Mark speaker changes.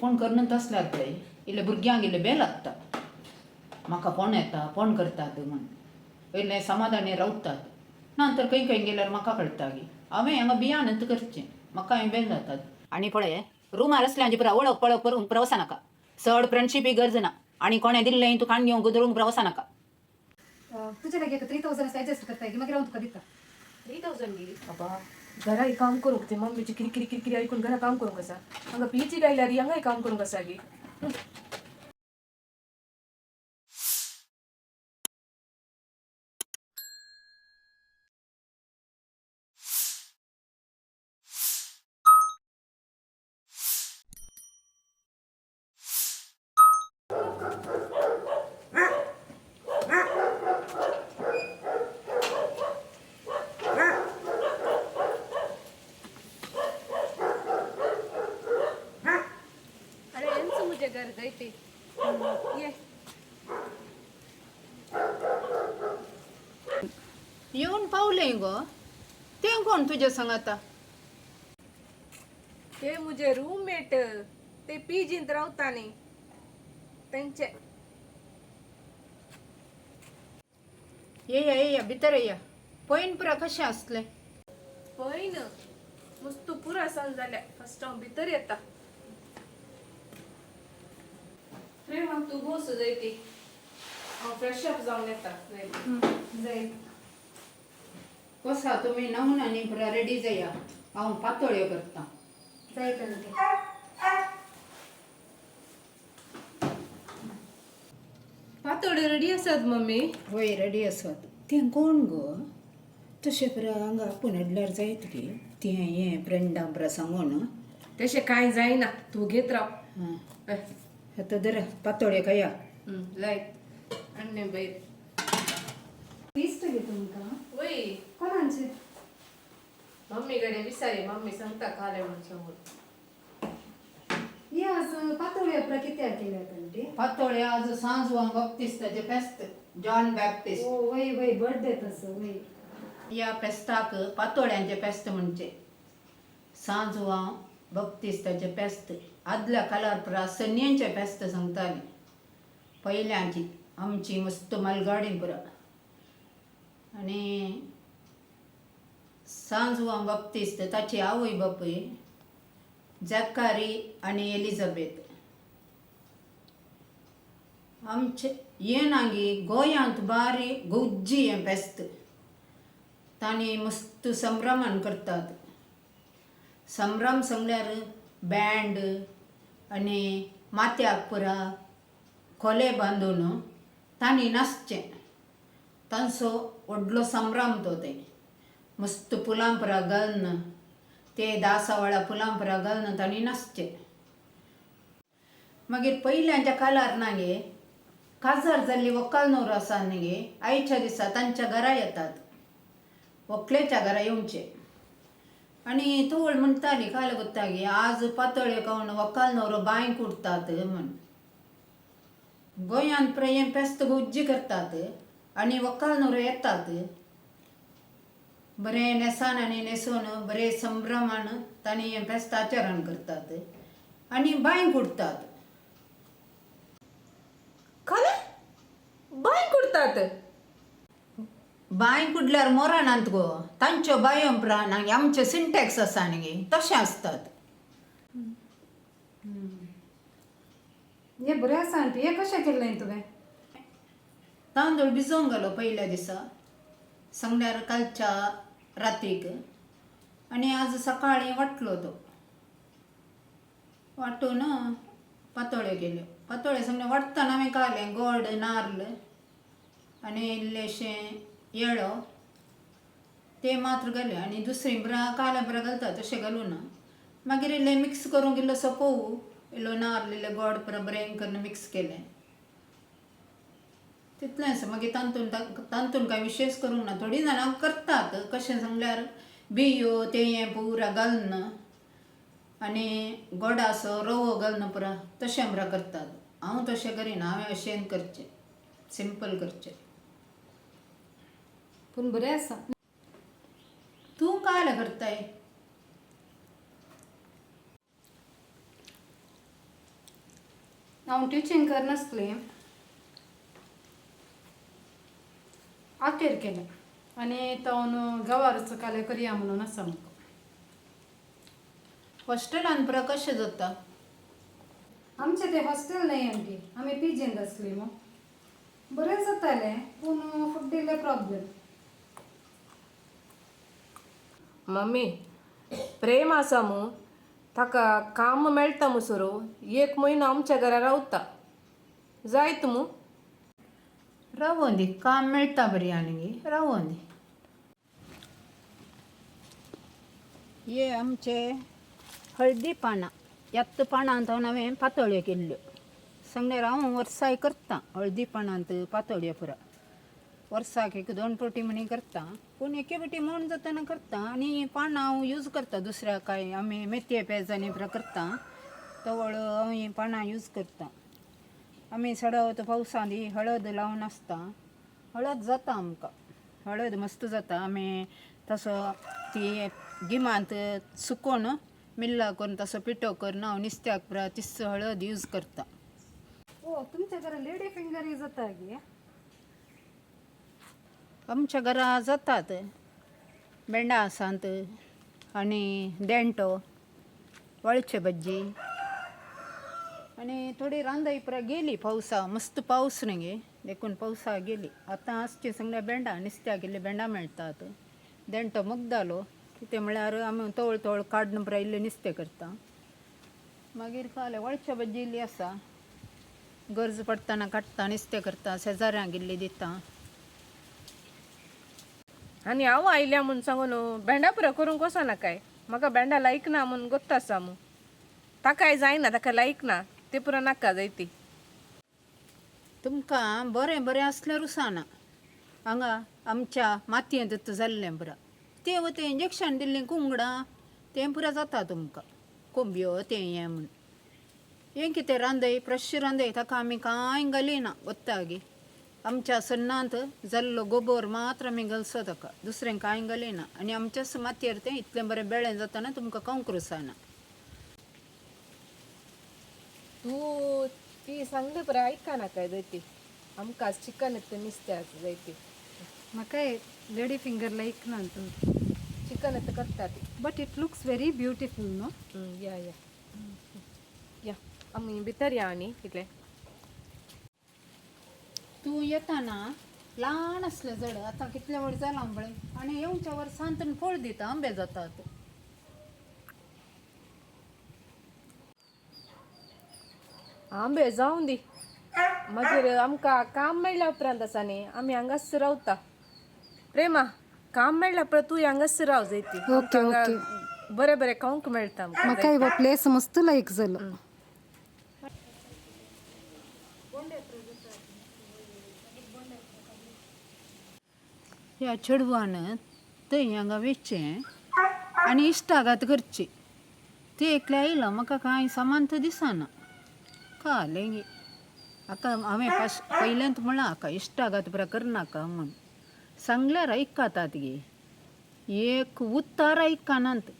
Speaker 1: Phone करून तसल्यार पळय इल्लें भुरग्यांक इल्लें बेल लागता, म्हाका फोन येता फोन करतात म्हण, इल्लें समाधानी रावतात. ना तर खंय खंय गेल्यार म्हाका कळटा गी हांवें हांगा बियानच करचें, म्हाका हांवें बेल जातात. आनी पळय रुमार असल्यांची पुरा वळख पळख करूंक प्रवासा नाका, चड फ्रेंडशीप गरज ना. आनी कोणें दिल्लें तूं काण घेवंक धरूंक प्रवासा नाका.
Speaker 2: तुजे लागीं 3000 आसा, एडजस्ट करता की मागीर हांव तुका दिता.
Speaker 3: 3000 गी?
Speaker 4: बाबा, घराय काम करूंक ते मम्मीची किरकिरी किरकिरी ऐकून घरा काम करूंक आसा. हांगा पीची गायल्यार हांगाय काम करूंक आसा गी.
Speaker 3: अरे यांचं मुझे घर जायते ये.
Speaker 1: येवन पावलें गो, तें कोण तुज्या सांगाता?
Speaker 3: ते मुझे रूममेट, ते पीजींत रावता न्ही तेंचे.
Speaker 1: येया येया, भितर येया. पयन पुरा कशें आसलें?
Speaker 3: पळय न मस्त पुरो आसान जाल्या. फर्स्ट हांव भितर येता. प्रेमा, तूं बस जायती, हांव फ्रेश अप जावन येता जायती.
Speaker 2: जाय.
Speaker 1: बसा तुमी, न्हांवन आनी पुरा रेडी जाया, हांव पातोळ्यो करतां.
Speaker 2: जाय आंटी.
Speaker 3: पातोळ्यो रेडी आसात मम्मी?
Speaker 1: वय, रेडी आसात. तें कोण गो तशें पुरा हांगा आपूण हाडल्यार जायत गे तें हें फ्रेंडां पुरा सांगून.
Speaker 3: तशें कांय जायना, तूं घेत राव.
Speaker 1: आं, आतां धरा, पातोळ्यो खाया.
Speaker 3: जायत आनी बैर.
Speaker 2: इश्ट गे तुमकां?
Speaker 3: वय.
Speaker 2: कोणाचे?
Speaker 3: मम्मी कडेन विचारी, मम्मी सांगता काले म्हणून सांगून.
Speaker 2: हे आज पातोळ्यो पुरा कित्याक केल्यात आंटी?
Speaker 1: पातोळ्यो आज सांजवांक बप्तिस्ताचें फेस्त, जॉन बॅप्टिस्ट.
Speaker 2: ओ वय वय, बर्थडे तसो वय.
Speaker 1: ह्या फेस्ताक पातोळ्यांचें फेस्त म्हणचें. सांजवां बप्तिस्ताचें फेस्त आदल्या काळार पुरा सन्यांचें फेस्त सांगतालीं पयल्यांची आमची मस्त मालगाडी पुरा. आनी सांजवां बाप्तिस्त ताची आवय बापूय जाकारी आनी एलिझाबेथ. आमचे हें नागी गोंयांत बारी गौजी हें फेस्त तांणी मस्त संभ्रमान करतात. संभ्रम सांगल्यार बँड आनी माथ्याक पुरा खोले बांदून तांणी नाचचें, तांचो व्हडलो संभ्रम तो. ते मस्त फुलां पुरा घालून, ते दासावळा फुलां पुरा घालून तांणी नाचचें. मागीर पयल्यांच्या काळार ना गे काजार जाल्ली व्हंकल न्हवरो आसा न्ही गे, आयच्या दिसा तांच्या घरा येतात, व्हंकलेच्या घरा येवचें. आनी तवळ म्हणटाली काल गोत्ता गे, आज पातोळ्यो खावन व्हंकल न्हवरो बांयक उरतात म्हण. गोंयांत पुराय हें फेस्त गौजी करतात आनी व्हंकल न्हवरो येतात बरें न्हेसान आनी न्हेसून बरें संभ्रमान तांणी हें फेस्त आचरण करतात आनी बांयक उडटात.
Speaker 3: खाले बांय कुडतात?
Speaker 1: बांय कुडल्यार मोरनात गो, तांच्यो बांयो पुरा नागे आमचे सिंटेक्स आसा न्ही गे तशें आसतात.
Speaker 2: हे बरें आसा आंटी, हें कशें केल्लें तुवें?
Speaker 1: तांदूळ भिजोवंक घालो पयल्या दिसा, सांगल्यार कालच्या रातीक, आनी आज सकाळीं वांटलो तो, वांटून पातोळ्यो केल्यो. पातोळ्यो सांगल्यार वांट्टना हांवें घालें गोड नाल्ल आनी इल्लेशें येळो, ते मात्र घालें. आनी दुसरीं बरा काल्या बरा घालता तशें घालूं ना. मागीर इल्लें मिक्स करूंक इल्लोसो पोवू, इल्लो नाल्ल इल्लें गोड पुरो बरें करून मिक्स केलें, तितलेंच. मागीर तातूंत तातूंत कांय विशेश करूंक ना. थोडीं जाणां करतात कशें सांगल्यार बियो तें हें पुरा घालून आनी गोडाचो रवो घालून पुरा तशें पुरा करतात. हांव तशें करिना, हांवें अशें करचें, सिंपल करचें.
Speaker 2: पूण बरें आसा.
Speaker 1: तूं काल करताय?
Speaker 3: हांव टिचींग करनासलें, आकेर केलें आनी तो गवारचो काले करया म्हणून आसा म्हाका.
Speaker 1: हॉस्टेलान पुरा कशें जाता?
Speaker 3: आमचें तें हॉस्टेल न्हय आंटी, आमी पिजींत आसली मू. बरें जातालें पूण फुडें इल्लें प्रॉब्लेम.
Speaker 4: मम्मी प्रेम आसा मू, ताका काम मेळटा मू सुरू. एक म्हयनो आमच्या घरा रावता जायत मू.
Speaker 1: रावों दी, काम मेळटा बरी आनी रावों दी. हे आमचे हळदी पानां, ह्याच पानांत हांवें पातोळ्यो केल्ल्यो. सांगल्यार हांव वर्साय करता हळदी पानांत पातोळ्यो पुरा. वर्साक एक दोन पटी म्हणी करता, पूण एके पटी म्हण जातना करता. आनी पानां हांव यूज करता दुसऱ्या काय आमी मेथये पेज आनी पुरा करता तवळ हांव हीं पानां यूज करता. आमी सडत पावसांत ही हळद लावन आसता, हळद जाता आमकां, हळद मस्त जाता. आमी तसो ती गिमांत सुकोवन मिल्ला करून तसो पिठो करून हांव नुस्त्याक पुरा तीच हळद यूज करता.
Speaker 3: ओ तुमच्या घरा लेडी फिंगर जाता गे?
Speaker 1: आमच्या घरा जातात भेंडा आसात आनी देंटो, वळचे भज्जी आनी थोडी रांदय पुरा गेली पावसा. मस्त पावस न्ही गे, देखून पावसा गेली. आतां आसची सगळ्या भेंडा नुस्त्याक इल्ले भेंडा मेळटात. देंटो मुगदालो कितें म्हळ्यार आमी तवळ तवळ काडून पुरा इल्लें नुस्तें करता. मागीर काले वळचे भज्जी इल्ली आसा, गरज पडटना काडटा नुस्तें करता, शेजाऱ्यांक इल्ली दिता.
Speaker 4: आनी हांव आयल्या म्हूण सांगून भेंडा पुरो करूंक वचना काय? म्हाका भेंडा लायक ना म्हूण गोत्त आसा मू. ताकाय जायना, ताका लायक ना ते पुरो नाका जायती.
Speaker 1: तुमकां बरें बरें आसल्यार रुसाना. हांगा आमच्या मातयेंत जाल्लें पुरा तें वतें इंजेक्शन दिल्लीं कुंगडां तें पुरा जाता तुमकां कोंबयो तें हें म्हूण. हें कितें रांदय फ्रेश रांदय, ताका आमी कांय घालिना वत्तागी. आमच्या सन्नांत जाल्लो गोबोर मात्र आमी घालसो ताका, दुसरें कांय घालिना. आनी आमच्याच मातयेर तें इतलें बरें बेळें जाताना तुमकां कांक रुसाना.
Speaker 4: तूं ती सांगले पुरो आयका नाका जायती. आमकां चिकन येता नुस्त्याक जायती.
Speaker 3: म्हाकाय लेडी फिंगर लायक ना तूं.
Speaker 4: चिकन येता करता ती.
Speaker 3: But it looks very beautiful न्हू.
Speaker 4: या या या, आमी भितर या न्ही कितले.
Speaker 1: तूं येताना ल्हान आसलें झाड, आतां कितलें व्हड जालां पळय. आनी येवच्या वर्सांत फळ दिता, आंबे जातात.
Speaker 4: आंबे जावं दी, मागीर आमकां काम मेळ्ळ्या उपरांत आसा न्ही आमी हांगाच रावता. प्रेमा काम मेळ्ळ्या उपरांत तूं हांगाच राव जायती.
Speaker 3: Okay, okay.
Speaker 4: बरें बरें खावंक मेळटा आमकां.
Speaker 3: म्हाका हो प्लेस मस्त लायक जालो.
Speaker 1: ह्या चेडवान थंय हांगा वेचें आनी इश्टागात करची. ती एकलें आयलां म्हाका कांय सामान दिसना कालें गे. हाका हांवें पयलेंत म्हळां हाका इश्टागात पुरा करनाका म्हूण. सांगल्यार आयकतात गे, एक उतार आयकनात.